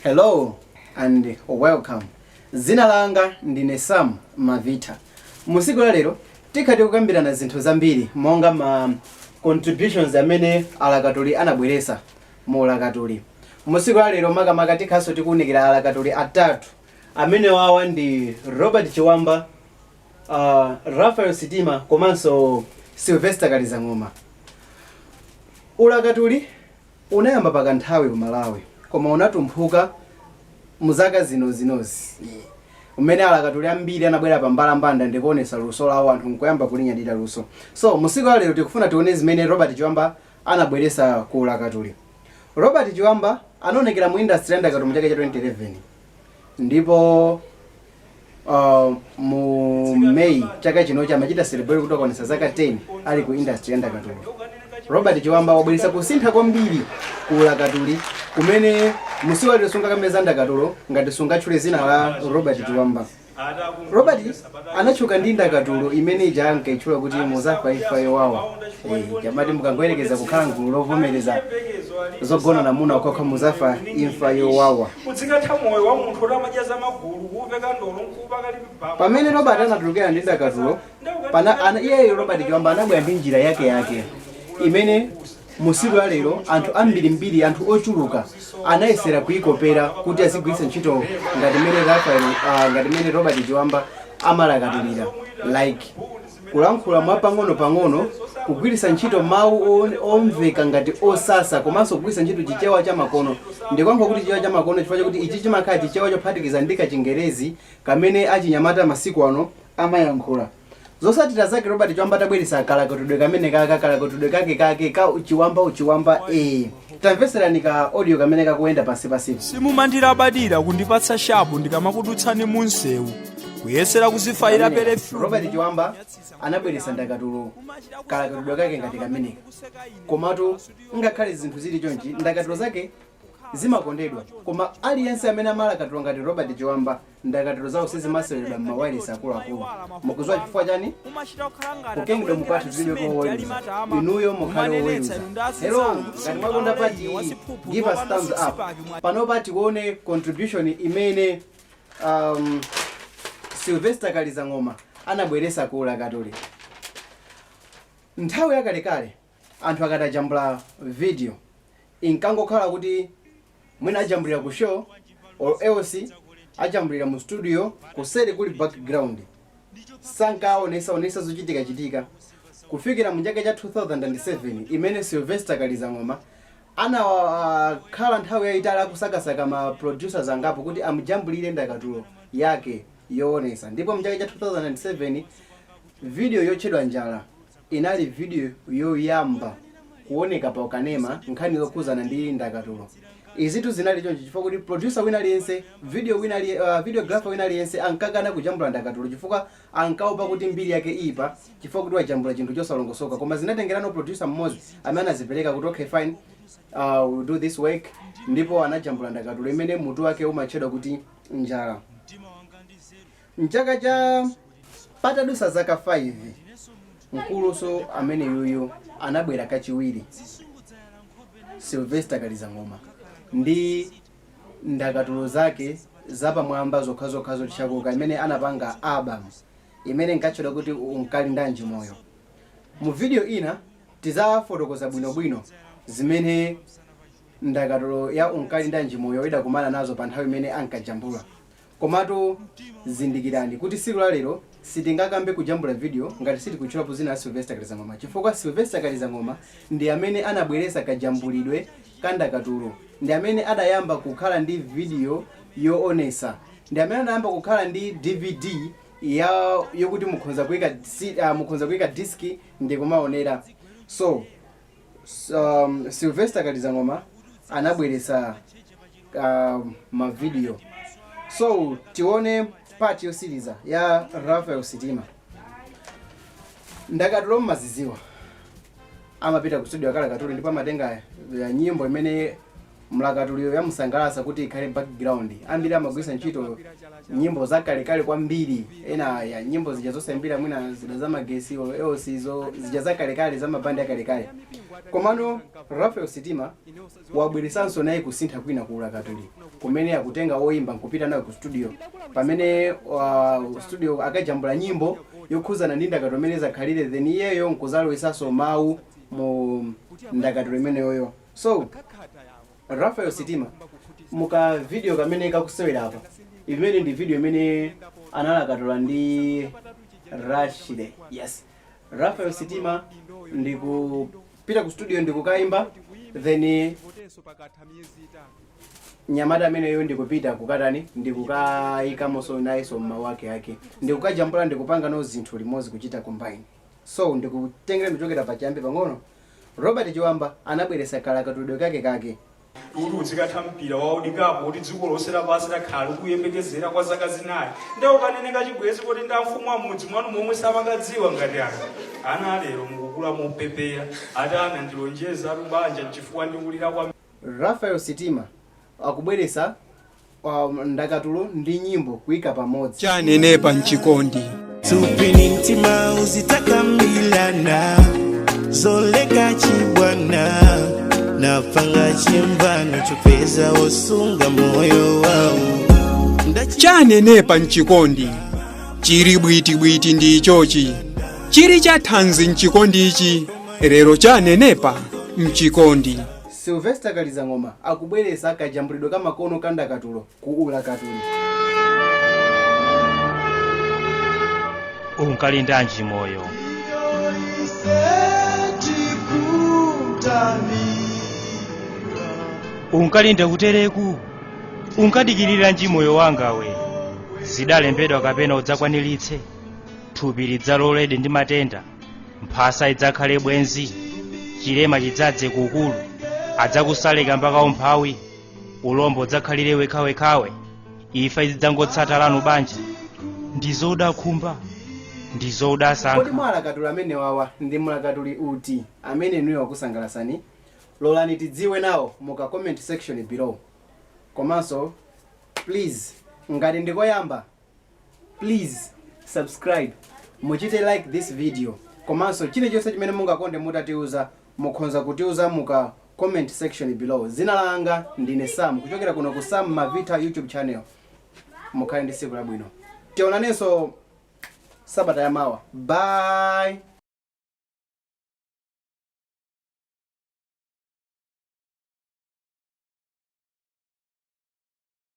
Hello and welcome. Dzina langa ndine Sam Mavita. Musiku la lero tikhati kukambirana zinthu zambiri monga ma contributions amene alakatuli anabweresa mu ulakatuli. Musiku la lero makamaka tikhaso tikuwunikira alakatuli atatu amene wawa ndi Robert Chiwamba, Raphael Sitima komanso Sylvester Kalizang'oma. Ulakatuli unayamba pakanthawi ku Malawi koma unatumphuka muzaka zino zinozi umene alakatuli ambiri anabwera pa mbalambanda ndikuonesa luso lawo, anthu nkuyamba kulinyadira luso. So musiku la lero tikufuna tione zimene Robert Chiwamba anabweresa ku ulakatuli. Robert Chiwamba anaonekera mu industry ya ndakatulo mu chaka cha 2011 ndipo mu May chaka chinochi amachita celebrate kuti akwanitsa zaka 10 ali ku industry ya ndakatulo. Robert Chiwamba wabweretsa kusintha kwambiri ku ulakatuli kumene musiku lero sungakambe ndakatulo ngati sungatchule zina la Robert Chiwamba. Robert anatchuka ndi ndakatulo imene ija ankaitchula kuti "Muzafa imfa yowawa". Chamati mukangoyerekeza kukhala mgulu lovomereza zogona namuna okhaokha, muzafa imfa yowawa. Uzikatha moyo wa munthu oti amadya za magulu kuupeka ndolo nkuupaka. Pamene Robert anatulukira ndi ndakatulo pana iyeyo Robert Chiwamba anabwera ndi njira yake yake imene musiku la lero anthu ambirimbiri, anthu ochuluka anayesera kuyikopera kuti azigwiritsa ntchito ngati mmene Raphael, ngati mmene Robert Chiwamba amalakatulira, like kulankhula mwapang'ono-pang'ono, kugwiritsa ntchito mawu omveka ngati osasa, komanso kugwiritsa ntchito Chichewa chamakono. Ndikuyankha kuti Chichewa chamakono chifukwa chakuti ichi chimakhala Chichewa chophatikiza ndi kachingerezi kamene achinyamata masiku ano amayankhula. Zosatira zake, Robert Chiwamba atabweretsa kalakatulidwe kamene kaka kalakatulidwe kake kake ka uchiwamba uchiwamba, tamveserani ka audio kamene kakuyenda pansi pansipo. Simumandilabadira kundipatsa shapu ndikamakudutsani munsewu kuyesera kuzifayira perfume. Robert Chiwamba anabweretsa ndakatulo kalakatulidwe kake ngati kameneka, komatu ngakhale zinthu zili chonchi, ndakatulo zake zimakondedwa, koma aliyense amene amalakatula ngati Robert Chiwamba, ndakatulo zawo sizimaseweredwa m'mawayilesi akuluakulu. Mukudziwa chifukwa chani? Ku kingdom kwathu tilibe koweruza, inuyo mukhale oweruza. Hello, ngati mwakonda part iyi, give us thumbs up. Panopa tione contribution imene Sylvester Kalizang'oma anabweresa ku ulakatuli. Nthawi yakalekale anthu akatajambula video inkangokhala kuti mwina ajambulira ku show or else ajambulira mu studio, kuseri kuli background, sankaonesa onesa zochitikachitika, kufikira mu chaka cha 2007 imene Sylvester Kalizang'oma anakhala nthawi yayitali akusakasaka ma producers angapo kuti amujambulire ndakatulo yake yoonesa. Ndipo mchaka cha 2007 video yotchedwa "Njala" inali video yoyamba kuoneka pa ukanema nkhani zokhuzana ndi ndakatulo. Izitu zinali choncho chifukwa kuti producer wina aliyense, video wina videographer wina aliyense ankakana kujambula ndakatulo chifukwa ankaopa kuti mbiri yake ipa chifukwa kuti wajambula chinthu chosalongosoka. Koma zinatengerano producer mmodzi amene anazipereka kuti, "Okay, fine, we'll do this work," ndipo anajambula ndakatulo imene mutu wake umatchedwa kuti "Njala". Mchaka cha patadusa zaka 5, mkuluso amene yuyu anabwera kachiwiri, Sylvester Kalizang'oma, ndi ndakatulo zake zapamwamba zokhazokha zotchakuka imene anapanga album imene nkatchedwa kuti "Unkalindanji Moyo". Mu video ina tizafotokoza bwinobwino zimene ndakatulo ya "Unkalindanji Moyo" idakumana nazo pa nthawi imene ankajambula. Komatu zindikirani kuti siku la lero sitingakambe kujambula video ngati sitikutchulapo zina la Sylvester Kalizang'oma, chifukwa Sylvester Kalizang'oma ndi amene anabweretsa kajambulidwe ka ndakatulo, ndi amene adayamba kukhala ndi video yoonesa, ndi amene anayamba kukhala ndi DVD ya yokuti mukhoza kuyika disk ndi kumaonera. So Sylvester Kalizang'oma anabweretsa mavideo. So tione part yosiriza ya Raphael Sitima. Ndakatulo mmaziziwa, amapita ku studio akalakatule ndipo amatenga ya nyimbo imene Mlakatuliyo yamusangalatsa kuti ikhale background. Ambiri amagwiritsa ntchito nyimbo zakalekale kwambiri, ena ya nyimbo zija zosaimbira, mwina zida zamagesi or else zo zija zakalekale, zamabandi akalekale. Komano Raphael Sitima wabweresanso naye kusintha kwina ku ulakatuli, kumene akutenga woyimba nkupita nayo ku studio, pamene studio akajambula nyimbo yokhuzana ndi ndakatulo imene zakhalire, then iyeyo nkuzalowesanso mawu mu ndakatulo imeneyoyo. So Raphael Sitima, muka video kamene kakusewera apa, imene ndi video imene analakatula ndi Rashide. Yes, Raphael Sitima ndikupita ku studio ndikukayimba, then nyamata ameneyo ndikupita kukatani, ndikukayikamonso nayenso mmawu ake ake, ndikukajambula, ndikupanga no zinthu limodzi, kuchita combine. So ndikutengera kuchokera pachiyambi pang'ono, Robert Chiwamba anabweretsa kalakatulidwe kake kake. Kuti uzikatha mpira wa World Cup kuti dziko lonse lapansi lakhala likuyembekezera kwa zaka 4, nde ukanene kachibwezi kuti nda mfumu amudzi mwanu momwe samakadziwa ngati anthu ana alero mukukula mopepera ati ana ndilonjeza atubanja nchifukwa ndikulira kwa Raphael Sitima akubweretsa ndakatulo ndi nyimbo kuyika pamodzi. Chanenepa mchikondi. Tupini mtima uzitakambilana zoleka chibwana napanga chimvano chopeza wosunga moyo wawo. Chanenepa mchikondi chili bwitibwiti, ndi ichochi chili cha thanzi mchikondichi lero. Chanenepa mchikondi. Sylvester Kalizang'oma akubweretsa kajambulidwe kamakono ka ndakatulo ku ulakatuli. Unkalindanji moyo? Unkalinda kutereku? Unkadikiriranji moyo wangawe? Zidalembedwa kapena udzakwaniritse? Thupi lidzalolede ndi matenda, mphasa idzakhale bwenzi, chilema chidzadze kukulu, adzakusaleka mpaka umphawi, ulombo udzakhalire wekhawekhawe, ifa izidzangotsata lanu banja. Ndizodakhumba, ndizodasankha. Kodi mwalakatuli amene wawa ndi mlakatuli uti amene inuyo wakusangalasani? Lolani tidziwe nawo muka comment section below. Komanso please, ngati ndikoyamba, please subscribe, muchite like this video. Komanso chilichonse chimene mungakonde mutatiuza, mukhonza kutiuza muka comment section below. Zina langa ndine Sam, kuchokera kuno ku Sam Mavita YouTube channel. Mukhale ndi tsiku labwino, tionanenso sabata yamawa. Bye.